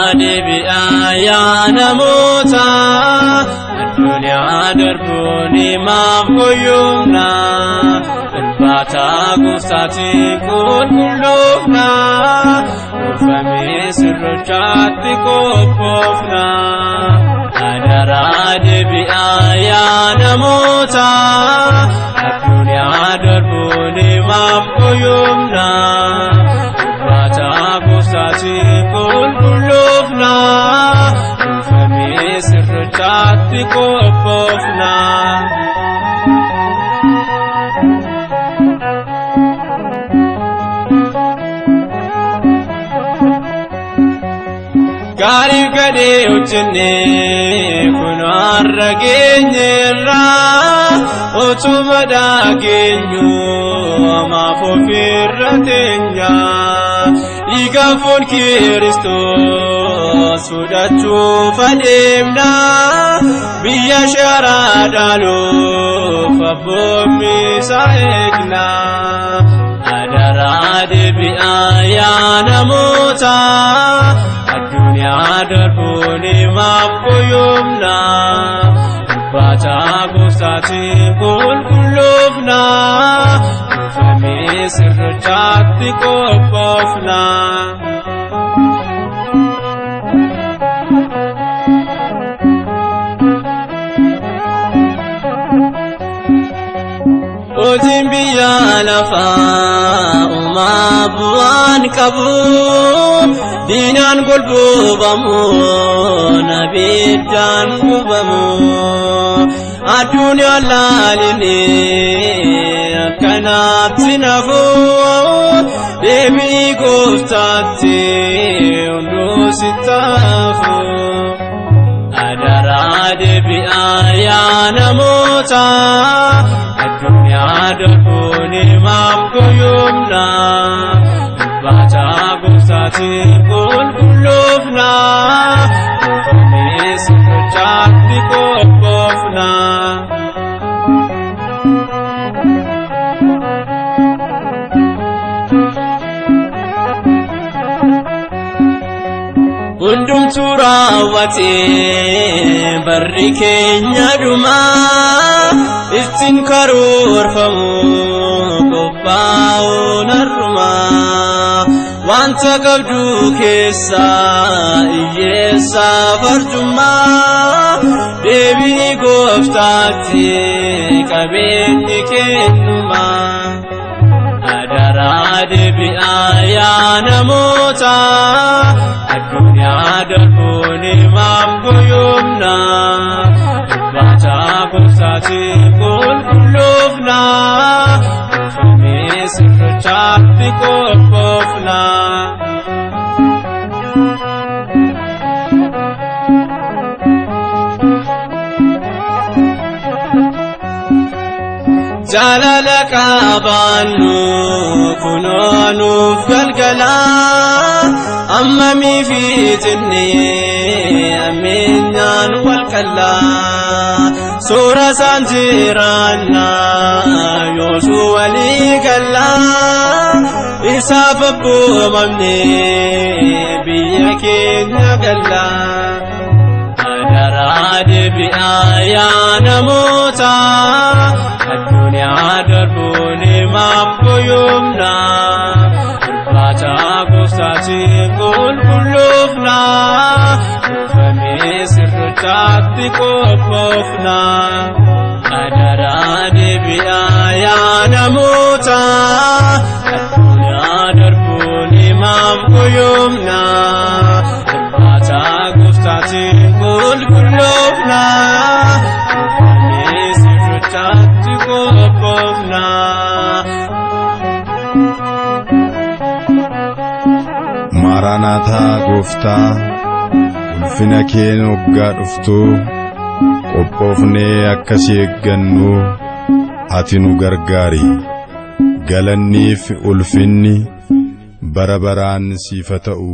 Adaraa deebi'aa yaa namoota, addunyaa darbuun maaf goyoomna? Irbaata gooftaatiin qulqulloofna, kuufamee sirrochaatti qophoofna. Adaraa deebi'aa yaa namoota, addunyaa darbuun maaf goyoomna? Irbaata gooftaatiin qulqulloofna, kuufamee sirrochaatti qophoofna. Gaariif gadhee hojjennee kun har'a geenyerra, utuma dhageenyu hamaaf ofirra teenya. Dhiiga foon Kiristoos fudhachuuf adeemna, biyya sharaa dhaaluuf abboommii isaa eegna. Adaraa deebi'aa yaa namoota, addunyaa darbuun maaf goyoomna? Irbaata gooftaatiin qulqulloofna, kuufamee sirrochaatti qophoofna. Hojiin biyya lafaa uumaa bu'aan qabu, diinaan golboobamu, abiddaan gubamu. Addunyaan laalinee akkanaatti nafu, deebii gooftaatti hunduu sittaafu. Adaraa deebi'aa yaa namoota, addunyaa darbuun maaf goyoomna? Irbaata gooftaatiin qulqulloofna, kuufamee sirrochaatti qophoofna. Hundumtuu raawwatee barri keenya dhumaa, ittiin karoorfamu qophaa'uun har'umaa. Wanta qabdu keessaa hiyyeessaaf arjummaa, deebii gooftaatti qabeenyi kennumaa. Adaraa deebi'aa yaa namoota, addunyaa darbuun maaf goyoomna? Irbaata gooftaatiin qulqulloofna, kuufamee sirrochaatti qophoofna. Jaalala qabaannu kunoo nuuf galgala, ammamii fi xinnee ammeenyaan wal qallaa. Soora isaan jiraanna yoosuu walii gallaa, isaaf abboomamne biyya keenya gallaa. Adaraa deebi'aa yaa namoota, addunyaa darbuun maaf goyoomna? Irbaata gooftaatiin qulqulloofna, kuufamee sirrochaatti qophoofna. Adaraa deebi'aa yaa namoota, addunyaa darbuun maaf goyoomna? Irbaata gooftaatiin qulqulloofna, kuufamee sirrochaatti qophoofna. Maaraanaataa gooftaa, ulfina keen hoggaa dhuftuu, qophoofnee akka si eeggannuu ati nu gargaari. Galanniif ulfinni bara baraan siif haa ta'u.